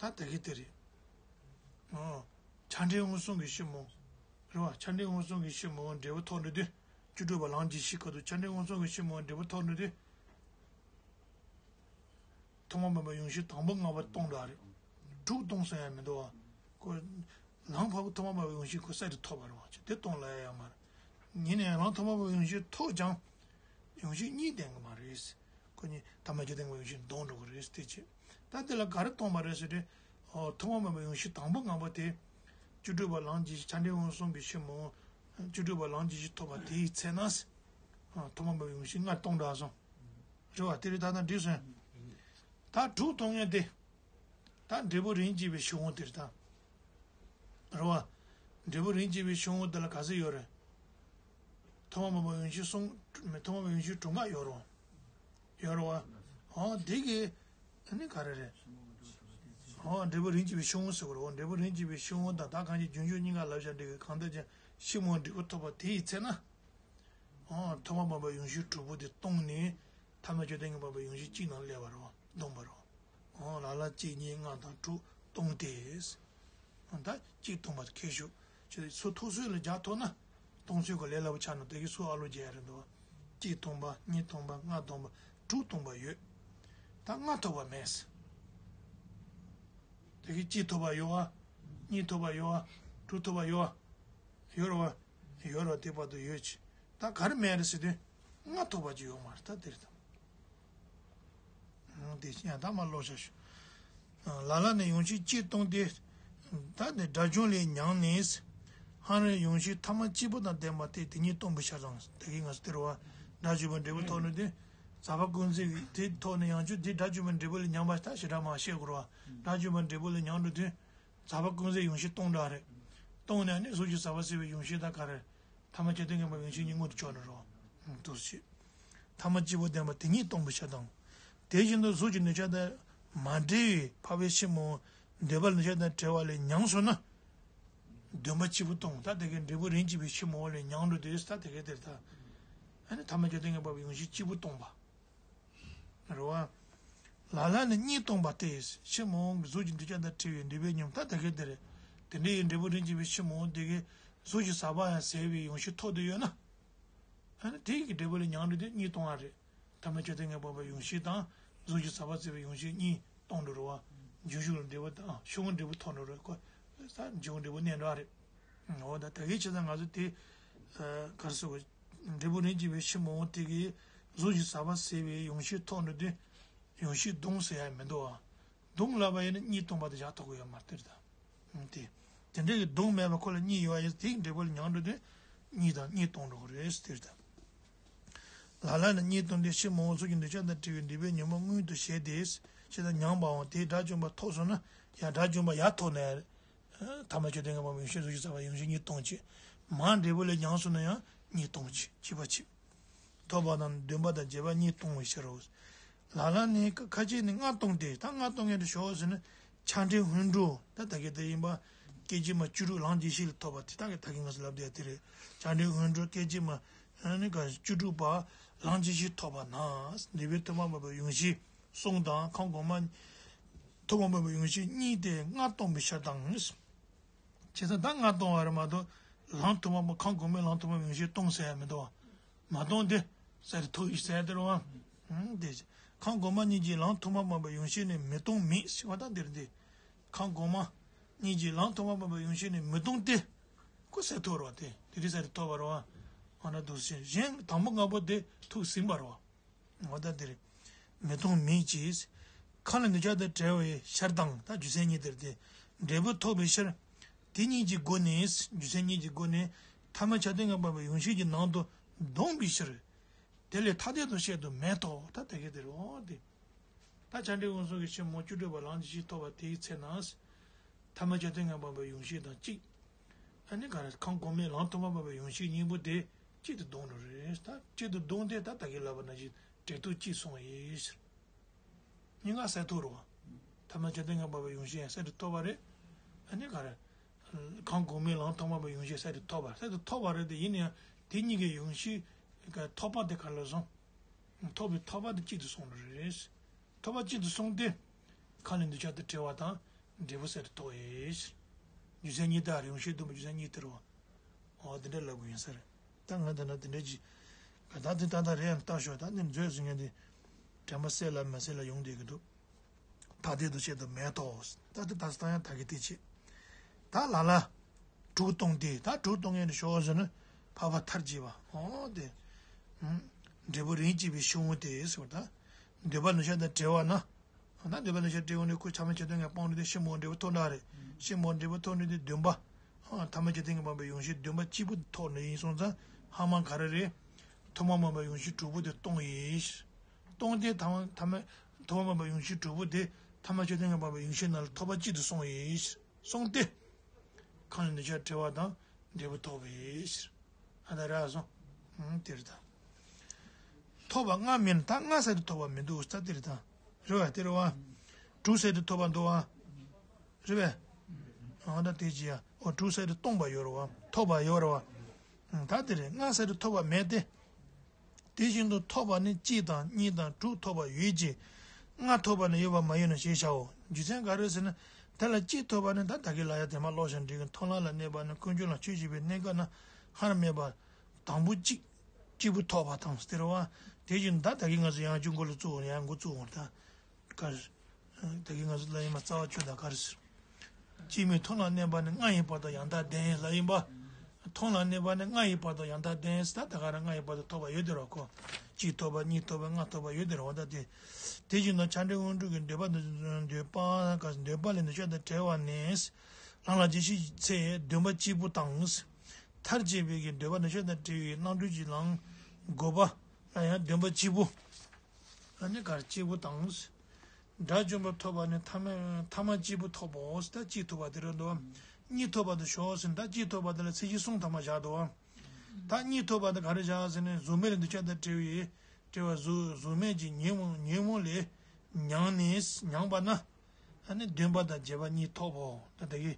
ད་དེ་གིན་དེ་རེད། ཨོ། ཆ་འདྲེན་མངོན་སུམ་གྱིས་ཕྱིར་མི་འོང་། རེད་བ། ཆ་འདྲེན་མངོན་སུམ་གྱིས་ཕྱིར་མི་འོང་འབྲས་བུ་ཐོབ་འགྲོ་དུས། བཅུ་དྲུག་པ་ལམ་གྱི་གཞི་ཁ་ཐུག་ཆ་འདྲེན་མངོན་སུམ་གྱིས་ཕྱིར་མི་འོང་འབྲས་བུ་ཐོབ་འགྲོ་དུས། ཐོག་མ་མེད་པའི་ཡང་ཤེས་དང་པོ་ལྔ་པོ་སྟོང་འདྲ་རེད། དྲུག་སྟོང་ཟེར་ཡ་མི་འདུག་བ། ཁོ། ལམ་འཕགས་པ་ཐོག་མ་མེད་པའི་ཡང་ཤེས་ཁོ་གསར་དུ་ཐོབ་པ་རེད་བ། ཅི་དེ་སྟོང་ལབ་ཡ་ཡོད་མ་རེད། ཡིན་ནའི་ལམ་ཐོག་མ་མེད་པའི་ཡང་ཤེས་ཐོབ་ཀྱང་། ཡང་ཤེས་གཉིས་ལྡན་གྱི་མ་རེད། ཁོ་གཉིས་ཐ་མ་ཁྱབ་བསྟན་གྱི་ཡང་ཤེས་ལྡོག་འགྲོ་གི་རེད་དེ་ཅི། ད་དེ་ལ་ག་རེ་སྟོང་པ་རེད་ཟེར་དུས། ཨོ། ཐོག་མ་མེད་པའི་ཡང་ཤེས་དང་པོ་ལྔ་པོ་དེ། བཅུ་དྲུག་པ་ལམ་གྱི་གཞི་ཆ་འདྲེན་མངོན་སུམ་གྱིས་ཕྱིར་མི་འོང་། བཅུ་དྲུག་པ་ལམ་གྱི་གཞི་ཐོབ་པ་དེ་ཡི་ཚེ་ན། ཨ། ཐོག་མ་མེད་པའི་ཡང་ཤེས་ལྔ་སྟོང་འདྲ་སོང་། རེད་བ། དེ་རེད། ད་ལྟ་འགྲིག་སོང་། ད་དྲུག་སྟོང་མཁན་དེ། ད་འབྲས་བུ་རིམ་གྱིས་པའི་ཕྱིར་མི་འོང་དེ་རེད་ད། རེད་བ། འབྲས་བུ་རིམ་གྱིས་པའི་ཕྱིར་མི་འོང་དེ་ལ་ག་ཚོད་ཡོད་རེད། ཐོག་མ་མེད་པའི་ཡང་ཤེས་གསུམ། མེད། ཐོག་མ་མེད་པའི་ཡང་ཤེས་དྲུག་འགའ་ཡོད་རེད་བ། ཡོད་རེད་བ། ཨོ། དེ་གིན། ཨ་ནི་ག་རེ་རེད། ཨོ། འབྲས་བུ་རིམ་གྱིས་པའི་ཕྱིར་མི་འོང་ཟེར་བ་རེད་བ། འབྲས་བུ་རིམ་གྱིས་པའི་ཕྱིར་མི་འོང་དང་ད་གང་ཞིག་རྒྱུན་འཇུག་གཉིས་ཀ་ལབ་བཞག་འགྲིག་གི། གང་ལྟར་ཀྱང་ཕྱིར་མི་འོང་འབྲས་བུ་ཐོབ་པ་དེ་ཡི་ཚེ་ན། ཨོ། ཐོག་མ་མེད་པའི་ཡང་ཤེས་དྲུག་པོ་དེ་སྟོང་ནས། ཐ་མ་ཁྱབ་བསྟན་གྱིས་འབད་པའི་ཡང་ཤེས་གཅིག་ནང་སླེབས་པ་རེད་བ། ལྡོག་པ་རེད་བ། ཨོ། ལ་ལ་གཅིག་གཉིས་ལྔ་དང་དྲུག་སྟོང་སྟེ། ད་གཅིག་སྟོང་པ་ཁྱད་ཞུགས། ཁྱོད་སུ་ཐོབ་ཚུལ་ལ་སྦྱར་ཐུབ་ན། སྟོང་ཚུལ་གྱི་ལས་སླ་པོ་ཆགས་ནོ། དེ་གིན་སུ་ཨ་ལོ་རྒྱག་ཡ་རེད་འདུག་བ། གཅིག་སྟོང་པ། གཉིས་སྟོང་པ། ལྔ་སྟོང་པ། དྲུག་སྟོང་པ་ཡོད། ད་ལྔ་ཐོབ་པ་མེད། དེ་གིན་གཅིག་ཐོབ་པ་ཡོད་བ། གཉིས་ཐོབ་པ་ཡོད་བ། དྲུག་ཐོབ་པ་ཡོད་བ། ཡོད་རེད་བ། ཡོད་རེད་བ། དེ་བར་དུ་ཡོད་ཅི། ད་ག་རེ་མེད་རེད་ཟེར་དུས། ལྔ་ཐོབ་པ་ཅིག་ཡོད་མ་རེད། ད་དེ་རེད་ད། ཨང་། དེ་ཡང་ད་མ་ཀློག་བཞག་ཞུ། ལ་ལ་ནི་ཡང་ཤེས་གཅིག་སྟོང་སྟེ། ད་ནི་སྒྲ་བྱུང་ལས་མྱང་ནས། ཧ་ར་ཡང་ཤེས་ཐ་མ་གཅིག་པུ་དང་ལྡན་པ་སྟེ། དེ་ཉིད་སྟོང་པའི་ཕྱིར་དང་། དེ་གིན་ང་ཚོ་དེ་རེད་བ། སྒྲ་བྱུང་བའི་འབྲས་བུ་ཐོབ་འགྲོ་དུས། ཟག་པ་ཀུན་ཟད་ཀྱི་དེ་ཐོག་ནས་ཡང་བསྐྱར་དེ་སྒྲ་བྱུང་བའི་འབྲས་བུ་ལས་མྱང་བ་ད་ཞེ་དྲག་མ་བཤད་དགོས་རེད་བ། སྒྲ་བྱུང་བའི་འབྲས་བུ་ལས་མྱང་འགྲོ་དུས། ཟག་པ་ཀུན་ཟད་ཡང་ཤེས་སྟོང་འདྲ་རེད། སྟོང་ནས་ནི་གཟུགས་ཀྱི་ཟག་པ་ཟད་པའི་ཡང་ཤེས་དང་ག་རེ། ཐ་མ་ཁྱབ་བསྟན་གྱིས་འབད་པའི་ཡང་ཤེས་གཉིས་མངོན་དུ་གྱུར་ནས་རེད་བ། དུ་ཞེས། ཐ་མ་གཅིག་པུ་ལྡན་པ་དེ་ཉིད་སྟོང་པའི་ཕྱིར་དང་། དེ་བཞིན་དུ་གཟུགས་ཀྱི་འདུས་བྱས་དང་མ་བྲལ་བའི་འཕགས་པའི་ཕྱིར་མི་འོང་འདོད་པ་འདུས་བྱས་དང་བྲལ་བ་ལས་མྱང་སོང་ན། འདུན་པ་གཅིག་པུ་སྟོང་། ད་དེ་གིན་འབྲས་བུ་རིམ་གྱིས་པའི་ཕྱིར་མི་འོང་ལས་མྱང་འགྲོ་དུས། ད་དེ་གིན་དེར་ད། ཨ་ནི་ཐ་མ་ཁྱབ་བསྟན་གྱིས་འབད་པའི་ཡང་ཤེས་གཅིག་པུ་སྟོང་པ། རེད་བ། ལ་ལ་ནི་གཉིས་སྟོང་པ་སྟེ། ཕྱིར་མི་འོང་གི་གཟུགས་ཀྱི་འདུས་བྱས་དང་བྲལ་བའི་འདོད་པའི་ཉམས་ད་དེ་གིན་དེ་རེད། དེ་འདྲ་ཡི་འབྲས་བུ་རིམ་གྱིས་པའི་ཕྱིར་མི་འོང་དེ་གིན་གཟུགས་ཀྱི་ཟག་པ་ཡང་ཟད་པའི་ཡང་ཤེས་ཐོབ་བསྡད་ཡོད་ན། ཨ་ནི་དེ་ཡི་གི་འབྲས་བུ་ལས་མྱང་འགྲོ་དུས་གཉིས་སྟོང་བ་རེད། ཐ་མ་ཁྱབ་བསྟན་གྱིས་འབད་པའི་ཡང་ཤེས་དང་གཟུགས་ཀྱི་ཟག་པ་ཟད་པའི་ཡང་ཤེས་གཉིས། སྟོང་འགྲོ་རུ་བ། འབྱུང་ཞུགས་ལ་འབྲས་བུ་དང་ཤུགས་འབྲས་བུ་ཐོག་འགྲོ་རུ་ཁོ། ས་འབྱུང་འབྲས་བུ་གནས་འགྲོ་རེད། འོ་ད་ད་གའི་ཆེ་ས་ང་ཚོ་དེ་གར་སོ་འབྲས་བུ་རིན་གྱིས་པའི་ཕྱི་མ་འོང་དེ་གའི་གཟུགས་ཀྱི་ཟག་པ་ཟད་པའི་ཡོངས་ཤེས་ཐོག་འགྲོ་དུས་ཡོངས་ཤེས་སྟོང་ཟེར་ཡ་མི་འདུག་ཨ། སྡོང་ལབ་པ་ཡིན་ན་གཉིས་སྟོང་པ་དེ་བཞག་ཐུབ་ཀྱི་ཡོད་མ་རེད་ད། དེ། དེ་འདྲ་གི་སྡོང་མེད་པ་ཁོ་ལ་གཉིས་ཡོད་ཡིན་དེའི་འབྲས་བུ་ལ་མྱང་འགྲོ་དུས་གཉིས་དང་གཉིས་སྟོང་འགྲོ་གི་རེད་ཟེར་ད། ལ་ལ་ནི་གཉིས་སྟོང་སྟེ་ཕྱི་མ་འོངས་ཚོགས་ཀྱི་འདོད་ཆགས་དང་བྲལ་བའི་འདོད་པའི་ཉོན་མོངས་མངོན་དུ་བྱས་ཏེ། ཇི་ལྟར་མྱངས་པའང་དེས་དགྲ་བཅོམ་པ་ཐོབ་སོང་ན་ཡང་དགྲ་བཅོམ་པ་ཡར་ཐོབ་ན་ཡང་། ཐ་མལ་ཆོས་ལྡན་ངན་པ་ཡོངས་ཤེས་གཟུགས་ཀྱི་ཟག་པ་ཡོངས་ཤེས་གཉིས་སྟོང་གཅིག་མར་འབྲས་བུ་ལས་མྱངས་སོང་ན་ཡང་གཉིས་སྟོང་གཅིག་གཅིག་པ་གཅིག་ཐོབ་པ་དང་བདུན་པ་དང་བརྒྱད་པ་གཉིས་སྟོང་བའི་ཕྱིར་རོ། ལ་ལ་ནི་ཁ་ཁ་ཅིག་ནི་ལྔ་སྟོང་སྟེ་ད་ལྔ་སྟོང་ངེས་དུ་ཞོག་ཟེར་ན་ཆ་འདྲེན་ཧོན་འགྲོ་ད་ད་གེ་དེ་ཡིན་པ་སྐད་ཅིག་མ་བཅུ་དྲུག་ལང་ཇི་ཤི་ལ་ཐོབ་པ་དེ་ད་གེ་ད་གེ་ང་ཚོ་ལབ་དེ་དེ་རེད། ཆ་འདྲེན་ཧོན་འགྲོ་སྐད་ཅིག་མ་ནི་ག་བཅུ་དྲུག་པ་ལང་ཇི་ཤི་ཐོབ་པ་ན་འདི་པའི་ཐོབ་པ་མ་པའི་ཡོངས་ཤིག་གསུང་དང་ཁམས་གོང་མ་ཐོབ་པ་མ་པའི་ཡོངས་ཤིག་གཉིས་ཏེ་ལྔ་སྟོང་པའི་ཕྱིར་དང་། བྱས་ཙང་ད་ལྔ་སྟོང་བ་རེད་མ་གཏོགས་ལང་ཐོག་མ་པོ་ཁམས་གོང་མའི་ལང་ཐོག་མ་ཡོངས་ཤེས་སྟོང་ཟེར་ཡ་མི་འདུག་བ། མ་སྟོང་དེ་ཟེར་ཐུག་ཡིས་ཟེར་དེ་རུ་བ། དེ་ཁམས་གོང་མ་གཉིས་ཀྱི་ལང་ཐོག་མ་པོ་ཡོངས་ཤེས་ནི་མི་སྟོང་མེད་ཟེར་བ་ད་འདིར་འདི། ཁམས་གོང་མ་གཉིས་ཀྱི་ལང་ཐོག་མ་པོ་ཡོངས་ཤེས་ནི་མི་སྟོང་སྟེ། ཁོ་ཟེར་ཐུག་རུ་བ་དེ་དེ་རི་ཟེར་ཐོབ་པ་རུ་བ། ཨ་ན་འདུག་ཟེར་གཞན་དང་པོ་ལྔ་པོ་དེ་ཐུག་ཟིན་པ་རུ་བ། འོ་ད་འདིར། མི་སྟོང་མེད་ཅེས། ཁམས་ལ་འདོད་ཆགས་དང་བྲལ་བའི་ཕྱིར་དང་ད་རྒྱུ་མཚན་གཉིས་དེར་ཏེ། འབྲས་བུ་ཐོབ་པའི་ཕྱིར། དེ་གཉིས་ཀྱི་སྒོ་ནས་རྒྱུ་མཚན་གཉིས་ཀྱི་སྒོ་ནས་ཐ་མལ་ཆ་མཐུན་ངན་པ་པའི་ཡོངས་ཤེས་ཀྱི་ནང་དུ་ལྡོག་པའི་ཕྱིར། དེ་ལས་ཐ་དད་དུ་བཤད་དུ་མེད་དོ་ད་དེ་ག་དེ་རེད་འོ་དེ། ད་བྱང་འབྲས་དབང་གསུམ་གྱི་ཕྱི་མ་བཅུ་དྲུག་པ་ལང་ཇི་ཤི་ཐོབ་པ་དེའི་ཚེ་ན། ཐ་མལ་ཆ་མཐུན་ངན་པ་པའི་ཡོངས་ཤེས་དང་གཅིག་ཨ་ནི་ག་རེ་ཁམས་གོང་མའི་ལང་ཐོག་མ་པ་པའི་ཡོངས་ཤེས་གཉིས་པོ་དེ་གཅིག་ཏུ་བསྡོམས་འགྲོ་རེད་ད་གཅིག་ཏུ་བསྡོམས་ཏེ་ད་ད་གིན་ལབ་པ་ནང་བཞིན་འབྲས་ཐོབ་གཅིག་སོང་ཡིན་ཟེར། གཉིས་ཀ་ཟེར་ཐུག་རོ། ཐ་མལ་ཆ་མཐུན་ངན་པ་པའི་ཡོངས་ཤེས་ཡང་གསལ་དུ་ཐོབ་པ་རེད། ཨ་ནི་ག་རེ། ཁམས་གོང་མའི་ལང་ཐོག་མ་པའི་ཡོངས་ཤེས་གསལ་དུ་ཐོབ་པ་གསལ་དུ་ཐོབ་པ་རེད་དེ་ཡིན་ན་ཡང་དེ་གཉིས་ཀའི་ཡོངས་ཤེས་ཀྱི་ཐོབ་པ་དེ་ག་ལ་སོང་། ཐོབ་པའི་ཐོབ་པ་དེ་གཅིག་ཏུ་སོང་རེད། ཐོབ་པ་གཅིག་ཏུ་སོང་སྟེ། ཁམས་ལ་འདོད་ཆགས་དང་བྲལ་བ་དང་འབྲས་བུ་གསལ་དུ་ཐོབ་ཡས། རྒྱུ་མཚན་གཉིས་དག་རེད་ཡོངས་ཤེས་སྟོང་པའི་རྒྱུ་མཚན་གཉིས་དེ་རེད་བ། འོ་དེ་འདྲ་ལབ་དགོས་ཡིན་ས་རེད། ད་ང་ད་ན་དེ་འདྲ་ཅིག་ད་དེ་ད་ད་རེད་ཡང་ལྟ་ཞོག་ད་ནི་མཛོད་ཟིན་ངན་དེ། དྲན་པ་གསལ་ལ་མ་གསལ་ལ་ཡོང་བསྡད་ཀྱི་འདུག་ཐ་དད་དུ་བཤད་དུ་མེད་དོ། ད་དེ་ད་ས་ཡང་ད་གི་དེ་ཆེ། ད་ལ་ལ། དྲུག་སྟོང་སྟེ་ད་དྲུག་སྟོང་ངན་དུ་ཞོག་ཟེར་ན་འཕགས་པ་མཐར་གྱིས་པ་འོ་དེ། འབྲས་བུ་རིན་གྱིས་པའི་ཕྱིར་འོང་སྟེ་ཟེར་བ་ད། འདོད་པ་ནུས་ཤ་དང་བྲལ་བ་ན། ད་འདོད་པ་ནུས་ཤ་བྲལ་འོང་ནས་ཁོ་ཆ་མེད་ཆ་མཐུན་ངན་སྤངས་ནས་དེ་ཕྱི་མ་འབྲས་བུ་ཐོབ་འདྲ་རེད། ཕྱི་མ་འབྲས་བུ་ཐོབ་ནས་དེ་བདུན་པ། ཐ་མལ་ཆ་མཐུན་ངན་སྤངས་པའི་ཡོངས་ཤེས་བདུན་པ་གཅིག་པུ་ཐོབ་ནས་ཡིན་སོང་ཙང་ཧ་མ་ག་རེ་རེད། ཐོག་མ་མ་པའི་ཡོངས་ཤེས་དྲུག་པོ་དེ་སྟོང་ཡིན། སྟོང་སྟེ་ཐ་མ་ཐ་མ་ཐོག་མ་མ་པའི་ཡོངས་ཤེས་དྲུག་པོ་དེ་ཐ་མལ་ཆ་མཐུན་ངན་སྤངས་པའི་ཡོངས་ཤེས་ནང་ལ་ཐོབ་པ་གཅིག་ཏུ་སོང་ཡིན། སོང་སྟེ། ཁམས་ལ་འདོད་ཆགས་བྲལ་བ་དང་འབྲས་བུ་ཐོབ་པའི་ཕྱིར། ཨ་ད་ར་སོང་། ཨང་དེ་རེད་ད། ཐོབ་པ་ལྔ་མིན་ད་ལྔ་ས་དེ་ཐོབ་པ་མི་འདུག་ས་དེ་རེད་ད། རེད་བ་དེ་རེད་བ། དྲུག་ས་དེ་ཐོབ་པ་འདུག་བ། རེད་བས། ཨ་ད་དེ་ཅི་ཡ་ཨོ་དྲུག་ས་དེ་སྟོང་པ་ཡོད་རེད་བ་ཐོབ་པ་ཡོད་རེད་བ། ད་དེ་རེད་ལྔ་ས་དེ་ཐོབ་པ་མེད་དེ། དེ་བཞིན་དུ་ཐོབ་པ་ནི་གཅིག་དང་གཉིས་དང་དྲུག་ཐོབ་པ་ཡོད་ཀྱི། ལྔ་ཐོབ་པ་ནི་ཡོད་པ་མ་ཡིན་ནོ་ཞེས་བྱའོ། རྒྱུ་མཚན་ག་རེ་ཟེར་ན། དེ་ལ་གཅིག་ཐོབ་པ་ནི་ད་ད་གི་ལ་ཡ་དེ་མ་ཀློག་ཞིང་འགྲིག་གི་མཐོང་ལམ་ལ་གནས་པ་ནི་ཀུན་འབྱུང་ལ་ཆོས་ཞུགས་པའི་གནས་སྐབས་ན་སྔར་མེད་པ། དང་པོ་གཅིག་གཅིག་པུ་ཐོབ་པ་དང་ཟེར་བ། དེ་བཞིན་ད་ད་གི་ང་ཚོ་ཡང་ཅུང་མགོ་ལ་བཙུགས་འོང་ཡང་མགོ་བཙུགས་འོང་ད། ག་རེ། ད་གིན་ང་ཚོ་ལ་ཡིན་པ་རྩ་བ་ཆོས་དང་ག་རེ་ཟེར། སྐྱེ་མེད་མཐོང་ལམ་གནས་པ་ནི་ལྔ་ཡི་བར་དུ་ཡང་དག་ལྡན་ལ་ཡིན་པ། མཐོང་ལམ་གནས་པ་ནི་ལྔ་ཡི་བར་དུ་ཡང་དག་ལྡན་ཟེར་ད་ད་ག་རང་ལྔ་ཡི་བར་དུ་ཐོབ་པ་ཡོད་དེ་རོ་ཁོ། གཅིག་ཐོབ་པ་གཉིས་ཐོབ་པ་ལྔ་ཐོབ་པ་ཡོད་དེ་རོ་འོ་ད་དེ། དེ་བཞིན་དུ་ཆ་འདྲེན་དབང་དྲུག་གི་འདོད་པ་འདོད་པ་ག་འདོད་པ་ལས་འདོད་ཆགས་དང་བྲལ་བ་ནས། ལམ་ལ་རྗེས་ཤེས་ཚེ་བདུན་པ་གཅིག་པུ་དང་། མཐར་གྱིས་པའི་གི་འདོད་པ་འདོད་ཆགས་དང་བྲལ་བའི་རྣམ་གྲོལ་གྱི་ལམ་དགུ་པ་ལ་ཡང་བདུན་པ་གཅིག་པུ། ཨ་ནི་གར་གཅིག་པུ་དང་། དགྲ་བཅོམ་པ་ཐོབ་པ་ནི་ཐ་མ་ཐ་མ་གཅིག་པུ་ཐོབ་བོ་ཟེར་ད་གཅིག་ཐོབ་པ་དེ་རེད་འདུག་གཉིས་ཐོབ་པ་དེ་ཞོག་ཟེར་ད་གཅིག་ཐོབ་པ་དེ་ལ་ཚད་གཞི་གསུམ་ཐ་མ་བཞག་འདུག་ད་གཉིས་ཐོབ་པ་དེ་ག་རེ་བཞག་ཟེར་ནས་གཟུགས་མེད་ལ་འདོད་ཆགས་དང་བྲལ་བའི་བྲལ་བ་གཟུགས་གཟུགས་མེད་ཀྱི་ཉོན་མོངས་ཉོན་མོངས་ལས་མྱང་ནས་མྱངས་པ་ན། ཨ་ནི་བདུན་པ་དང་བརྒྱད་པ་གཉིས་ཐོབ་བོ་ད་ད་གི་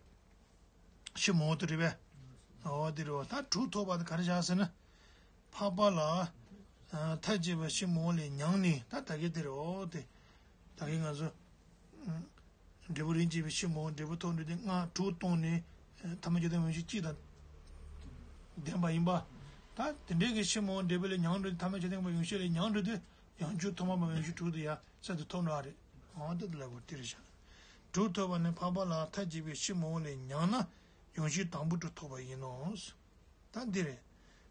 ཕྱི་མོ་དུ་རེད་པས། འོ་དེ་རེད་བ་ད་དྲུག་ཐོབ་པ་དེ་ག་རེ་བཞག་ཟེར་ན། འཕགས་པ་ལ། མཐར་གྱིས་པ་ཕྱི་མོ་ལས་མྱངས་ནས་ད་ད་གེ་དེ་རེད་འོ་དེ། ད་གེ་ང་ཚོ། འབྲས་བུ་རིན་ཆེན་པའི་ཕྱི་མོ་འབྲས་བུ་ཐོབ་འདོད་དེ་ལྔ་དྲུག་གཏོང་ནས། ཐ་མ་རྒྱུ་དང་ཡོངས་ཤེས་གཅིག་དང་། ལྡན་པ་ཡིན་པ། ད་དེ་འདྲའི་གི་ཕྱི་མོ་འབྲས་བུ་ལས་མྱངས་འགྲོ་དུས་ཐ་མ་རྒྱུ་དང་ཡོངས་ཤེས་ལས་མྱངས་འགྲོ་དུས་ཡང་བསྐྱར་ཐོག་མ་པ་ཡོངས་ཤེས་དྲུག་དུ་ཡང་གསལ་དུ་ཐོབ་འགྲོ་བ་རེད། གང་དེ་ལ་གོ་དེ་རེད་ཤག་དྲུག་ཐོབ་པ་ནི་འཕགས་པ་ལའང་མཐའ་གཅིག་པའི་ཕྱིར་མི་འོང་ལས་མྱང་ན་ཡོངས་ཤེས་དང་པོ་དྲུག་ཐོབ་པ་ཡིན་ནོ། ད་འདི་རེད།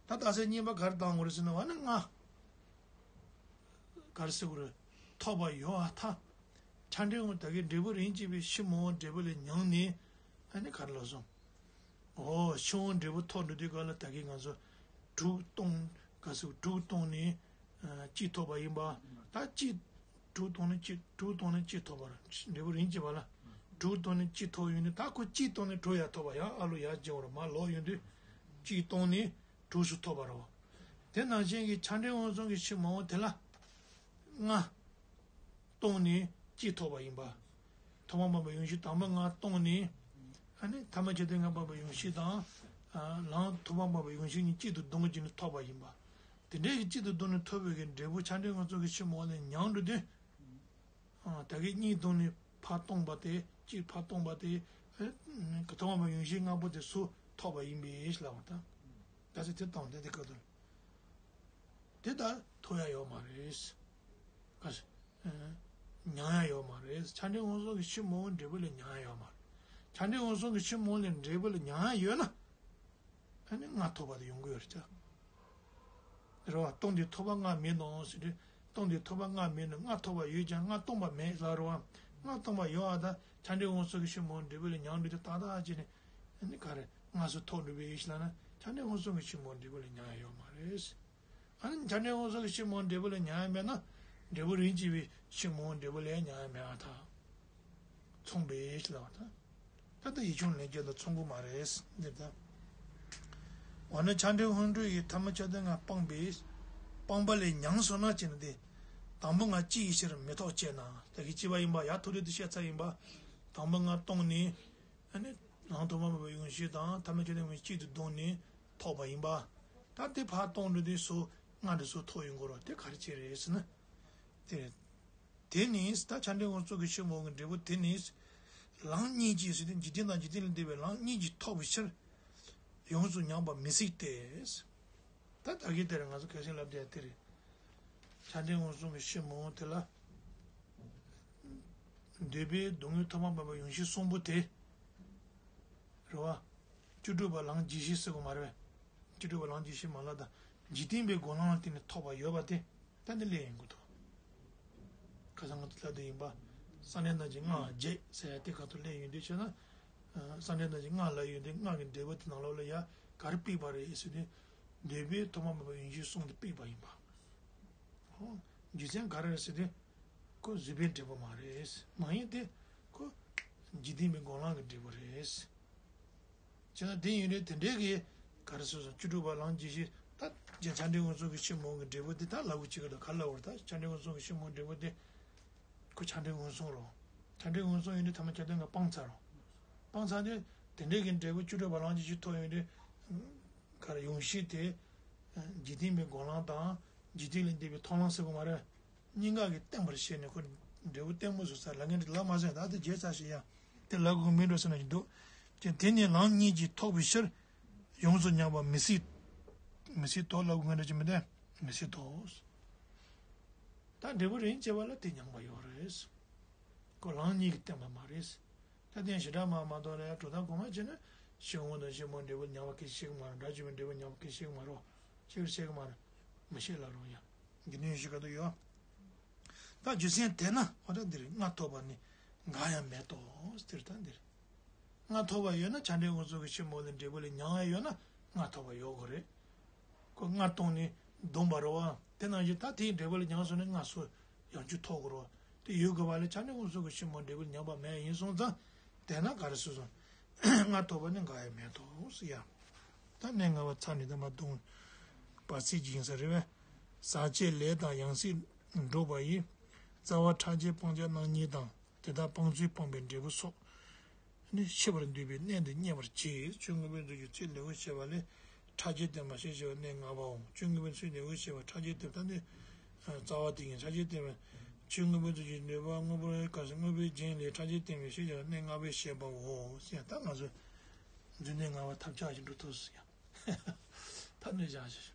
ད་རྟགས་གསལ་གཉིས་པ་ག་རེ་བཏང་དགོས་རེད་ཟེར་ན་བ་ནི་ལྔ། ག་རེ་ཟེར་དགོས་རེད། ཐོབ་པ་ཡོད་ཨ་ཐ། ཆ་འདྲེན་དངོས་ད་གིན་འབྲས་བུ་རིམ་གྱིས་པའི་ཕྱིར་མི་འོང་འབྲས་བུ་ལས་མྱང་ནས། ཨ་ནི་ག་རེ་ལབ་སོང་། འོ་ཕྱིར་འོང་འབྲས་བུ་ཐོབ་འགྲོ་དུས་ག་ལ་ད་གིན་ང་ཚོ་དྲུག་སྟོང་། ག་ཟེར་དྲུག་སྟོང་ནས་གཅིག་ཐོབ་པ་ཡིན་པ། ད་གཅིག་དྲུག་སྟོང་ནས་གཅིག་དྲུག་སྟོང་ནས་གཅིག་ཐོབ་པ་རེད། འབྲས་བུ་རིམ་གྱིས་པ་ལ་དྲུག་སྟོང་ནས་གཅིག་ཐོབ་ཡོང་དུས་ད་ཁོ་གཅིག་སྟོང་ནས་དྲུག་ཡར་ཐོབ་པ་ཡང་ཨ་ལོ་ཡར་སྦྱོར་བ་རེད། མར་ལོག་ཡོང་དུས་གཅིག་སྟོང་ནས་དྲུག་སུ་ཐོབ་པ་རེད་བ། དེ་ནང་བཞིན་གྱི་ཆ་འདྲེན་དབང་གསུམ་གྱི་ཕྱིར་མི་འོང་དེ་ལ་ལྔ་སྟོང་ནས་གཅིག་ཐོབ་པ་ཡིན་པ། ཐོབ་པ་མ་པ་ཡོངས་ཤེས་དང་པོ་ལྔ་སྟོང་ནས། ཨ་ནི་ཐ་མ་ཁྱད་ལྡན་ལྔ་པ་པ་ཡོངས་ཤེས་དང་། ལམ་ཐོབ་པ་མ་པ་ཡོངས་ཤེས་གཉིས་གཅིག་ཏུ་བསྡོམས་ཀྱིས་ནི་ཐོབ་པ་ཡིན་པ། དེ་འདྲའི་གི་གཅིག་ཏུ་བསྡོམས་ནས་ཐོབ་པའི་གི་འབྲས་བུ་ཆ་འདྲེན་དབང་གསུམ་གྱི་ཕྱིར་མི་འོང་ལས་མྱང་འགྲོ་དུས། ད་གིན་གཉིས་བསྡོམས་ནས་ཕར་སྟོང་པ་དེ་གཅིག་ཕར་སྟོང་པ་དེ། ཐོབ་པ་མ་ཡོངས་ཤེས་ལྔ་པོ་དེ་སུ་ཐོབ་པ་ཡིན་པས་ལབ་པ་དང་། ད་ཚེ་དེ་དང་དེ་དེ་ག་དུ། དེ་ལྟར་ཐོབ་ཡ་ཡོད་མ་རེད། ག་ས། མྱང་ཡ་ཡོད་མ་རེད། ཆ་འདྲེན་དབང་གསུམ་གྱི་ཕྱིར་མི་འོང་འབྲས་བུ་ལས་མྱང་ཡ་ཡོད་མ་རེད། ཆ་འདྲེན་དབང་གསུམ་གྱི་ཕྱིར་མི་འོང་ལས་འབྲས་བུ་ལས་མྱང་ཡ་ཡོད་ན། ཨ་ནི་ལྔ་ཐོབ་པ་དེ་ཡོང་གི་ཡོད་རེད་ད། རེད་བ། སྟོང་དེ་ཐོབ་པ་ལྔ་མེད་ནོ་ཟེར་དུས། སྟོང་དེ་ཐོབ་པ་ལྔ་མེད་ནོ། ལྔ་ཐོབ་པ་ཡོད་ཀྱང་ལྔ་སྟོང་པ་མེད་ལ་རེད་བ། ལྔ་སྟོང་པ་ཡོད་ཨ། ད་ཆ་འདྲེན་དབང་གསུམ་གྱི་ཕྱིར་མི་འོང་འབྲས་བུ་ལས་མྱང་འགྲོ་དུས་ཏག་ཏག་ཅིག་ནས། ཨ་ནི་ག་རེ་ལྔ་སུ་ཐོབ་འགྲོ་བའི་ཡིད་ལ་ན་ཆ་འདྲེན་དབང་གསུམ་གྱི་ཕྱིར་མི་འོང་འབྲས་བུ་ལས་མྱང་ཡ་ཡོད་མ་རེད། ཨ་ནི་ཆ་འདྲེན་དབང་གསུམ་གྱི་ཕྱིར་མི་འོང་འབྲས་བུ་ལས་མྱང་ཡ་མེད་ན། འབྲས་བུ་རིམ་གྱིས་པའི་ཕྱིར་མི་འོང་འབྲས་བུ་ལས་མྱང་ཡ་མེད་པར་ཐལ། མཚུངས་པའི་ལབ་པ་དང་། ད་ལྟ་ཡིད་ཆུང་ལན་བརྒྱད་དང་མཚུངས་ཀྱི་མ་རེད་འདིར་ད། འོ་ན་ཆ་འདྲེན་དབང་སྒྲུབ་ཀྱི་ཐ་མ་ཁྱད་ལྡན་ལྔ་སྤངས་པས། སྤངས་པ་ལས་མྱང་སོང་ན་ཅི་ན་དེ། དང་པོ་ལྔ་གཅིག་ཡིན་ཕྱིར་མི་ཐོབ་ཅེ་ན། ད་གིན་གཅིག་པ་ཡིན་པ་ཡར་ཐོབ་དུས་དེ་བཤད་ཚར་ཡིན་པ། དང་པོ་ལྔ་སྟོང་ནས། ཨ་ནི་ལམ་ཐོབ་པ་མ་པ་ཡོངས་ཤེས་དང་ཐ་མ་ཁྱད་ལྡན་ལྔ་གཅིག་ཏུ་བསྡོམས་ནས་ཐོབ་པ་ཡིན་པ། ད་དེ་ཕར་སྟོང་འགྲོ་དུས་སུ་ལྔ་འདྲ་སུ་ཐོབ་ཡོང་གི་རེད། དེ་ག་རེ་བྱས་རེད་ཟེར་ན། དེ་རེད། དེ་ནི་ད་ཆ་འདྲེན་དབང་གསུམ་གྱི་ཕྱིར་མི་འོང་གི་འབྲས་བུ་དེ་ནི། ལམ་གཉིས་ཀྱིས་ཟེར་དུས་འཇིག་རྟེན་དང་འཇིག་རྟེན་ལས་འདས་པའི་ལམ་གཉིས་ཀྱིས་ཐོབ་པའི་ཕྱིར། ཡོངས་སུ་མྱངས་པ་མི་སྲིད་དེ། ད་ད་གིན་དེ་རེད། ང་ཚོ་གལ་སྲིད་ལབ་བསྡད་དེ་རེད། ཆ་འདྲེན་དབང་གསུམ་གྱི་ཕྱིར་མི་འོང་དེ་ལ། འདོད་པའི་སྡུག་བསྔལ་ཐོབ་པ་མ་པ་ཡོངས་ཤེས་གསུམ་པོ་དེ། རེད་བ། བཅུ་དྲུག་པ་ལམ་རྗེས་ཤེས་ཟེར་གོ་མ་རེད་པས། བཅུ་དྲུག་པ་ལམ་རྗེས་ཤེས་མ་ལབ་དང་། འཇིག་རྟེན་པའི་སྒོ་ལམ་ལ་བརྟེན་ནས་ཐོབ་པ་ཡོད་པ་དེ། ད་ནི་སླེབས་ཡོང་གི་འདུག་ཁ་སང་ང་ཚོ་ལབ་དུས་ཡིན་པ། བསམ་གཏན་ཐམས་ཅད་སྔགས་བརྒྱད་ཟེར་ཡ་དེ་ག་ཐོག་སླེབས་ཡོང་དུས་བྱས་ན། བསམ་གཏན་ཐམས་ཅད་སྔགས་ལ་ཡོང་དུས་སྔགས་ཀྱི་འབྲས་བུ་དེ་ནང་ལོགས་ལ་ཡ་ག་རེ་ཕུད་པ་རེད་ཟེར་དུས། འདོད་པའི་ཐོབ་པ་མ་པ་ཡོངས་ཤེས་གསུམ་དེ་ཕུད་པ་ཡིན་པ། ཧོ། རྒྱུ་མཚན་ག་རེ་རེད་ཟེར་དུས། ཁོ་བཟོད་པའི་འབྲས་བུ་མ་རེད། མ་ཡིན་ཏེ། ཁོ་འཇིག་རྟེན་པའི་སྒོ་ལམ་གྱི་འབྲས་བུ་རེད། བྱས་ན་དེ་ཡིན་དུས་དེ་འདྲའི་གི་ག་རེ་ཟེར་སོང་། བཅུ་དྲུག་པ་ལམ་རྗེས་ཤེས་ད་རྗེ་ཆ་འདྲེན་དབང་གསུམ་གྱི་ཕྱིར་མི་འོང་གི་འབྲས་བུ་དེ་ད་ལབ་དགོས་ཀྱི་འདུག་ག་ལབ་པ་རེད། ད་ཆ་འདྲེན་དབང་གསུམ་གྱི་ཕྱིར་མི་འོང་འབྲས་བུ་དེ། ཁོ་ཆ་འདྲེན་དབང་གསུམ་རེད། ཆ་འདྲེན་དབང་གསུམ་ཡིན་དུས་ཐ་མ་ཁྱད་ལྡན་ལྔ་སྤངས་ཚར་རེད། སྤངས་ཚར་དུས་དེ་འདྲའི་གི་འབྲས་བུ་བཅུ་དྲུག་པ་ལམ་རྗེས་ཤེས་ཐོབ་ཡོང་དུས། ག་རེ་ཡོངས་ཤེས་དེ། འཇིག་རྟེན་པའི་སྒོ་ལམ་དང་འཇིག་རྟེན་ལས་འདས་པའི་མཐོང་ལམ་ཟེར་གོ་མ་རེད། གཉིས་ཀ་གིས་བརྟེན་པར་བྱས་ནས་ཁོ་འབྲས་བུ་བརྟན་པོ་བཟོ་ས་ལབ་མཁན་དེ་ལབ་མ་ཟིན། ད་དེ་བརྗེད་ཚར་ཞིག་ཡང་དེ་ལབ་དགོས་མིན་འགྲོ་ཟེར་ན་ཞིག་འདུག་ཅེས་དེ་ནི་ལམ་གཉིས་ཀྱིས་ཐོབ་པའི་ཕྱིར། ཡོངས་སུ་མྱངས་པ་མི་སྲིད། མི་སྲིད་དོ་ལབ་དགོས་མཁན་འདྲ་ཅིག་མི་འདུག་མི་སྲིད་དོ། ད་འབྲས་བུ་རིམ་གྱིས་པ་ལ་དེ་མྱངས་པ་ཡོད་རེད། ཁོ་ལམ་གཉིས་ཀྱིས་བརྟེན་པ་མ་རེད། ད་དེ་ཡང་བྱེ་བྲག་སྨྲ་མ་གཏོགས་ལ་ཡང་གྲུབ་མཐའ་གོང་མ་བྱས་ན་ཕྱིར་འོང་དང་ཕྱིར་མི་འོང་འབྲས་བུ་མྱངས་པ་སྐད་ཆ་བཤད་ཀྱི་མ་རེད། དགྲ་བཅོམ་པའི་འབྲས་བུ་མྱངས་པ་སྐད་ཆ་བཤད་ཀྱི་མ་རེད། ཤེས་ཀྱི་ཤེས་ཀྱི་མ་རེད། མི་ཤེས་ལབ་རུང་ཡང་། དགེ་འདུན་ཞིག་ག་དུ་ཡོད། ད་རྒྱུ་མཚན་དེ་ན་འོ་ད་འདིར་ལྔ་ཐོབ་པ་ནི་འགའ་ཡང་མེད་དོ། དེར་ད་འདིར། ལྔ་ཐོབ་པ་ཡོད་ན་ཆ་འདྲེན་དབང་གསུམ་གྱི་ཕྱིར་མི་འོང་ལས་འབྲས་བུ་ལས་མྱང་ཡ་ཡོད་ན་ལྔ་ཐོབ་པ་ཡོད་དགོས་རེད། ཁོ་ལྔ་སྟོང་ནས་བསྡོམས་པ་རེད་བ། དེ་ནང་བཞིན་ད་དེའི་འབྲས་བུ་ལ་མྱངས་སོང་ན་ལྔ་སོ་ཡང་བཅུ་ཐོབ་དགོས་རེད་བ། དེ་ཡོད་དགོས་པ་ལས་ཆ་འདྲེན་དབང་གསུམ་གྱི་ཕྱིར་མི་འོང་འབྲས་བུ་ལ་མྱངས་པ་མེད་ཡིན་སོང་ཙང་། དེས་ན་ག་རེ་ཟེར་སོང་། ལྔ་ཐོབ་པ་ནི་འགའ་ཡང་མེད་དོ་ཟེར་ཡ། ད་གནས་ལྔ་པ་ཚར་ནས་ད་མ་གཏོང་། བར་ཚིགས་ཀྱི་ཡིན་ས་རེད་བས། ཟག་བཅས་ལས་དང་ཡང་སྲིད་འགྲོགས་པ་ཡི། རྩ་བ་ཕྲ་རྒྱས་སྤང་བྱ་རྣམ་གཉིས་དང་། དེ་དག་སྤང་ཚུལ་སྤངས་པའི་འབྲས་བུ་སོགས། ནི་ཤེས་པར་འདོད་པའི་གནས་འདི་རྙེད་པར་བྱེད། ཆོས་མངོན་པའི་ཚུལ་གྱིས་ཚིག་ལེའུར་བཤད་པ་ལས། ཕྲ་རྒྱས་བསྟན་པ་ཞེས་བྱ་བའི་གནས་ལྔ་པའོ། ཆོས་མངོན་པའི་ཚུལ་ལེའུར་བཤད་པ་ཕྲ་རྒྱས་བསྟན་པ་ནི། རྩ་བ་དེ་ཡིན། ཕྲ་རྒྱས་བསྟན་པ། ཆོས་མངོན་པའི་ཚུལ་གྱིས་འདོད་པ་དངོས་པོར་ག་ས་དངོས་པོའི་རྒྱན་ལས་ཕྲ་རྒྱས་བསྟན་པའི་ཞེས་བྱ་བའི་གནས་ལྔ་པའི་བཤད་པའོ། ཞེས་ད་ང་ཚོ་རྫུན་གནས་ལྔ་པ་ཐབས་ཆག་ཞིག་འགྲོ་ཐུབ་སོང་ཡ། ཐབས་གནས་བཞག་ཞིག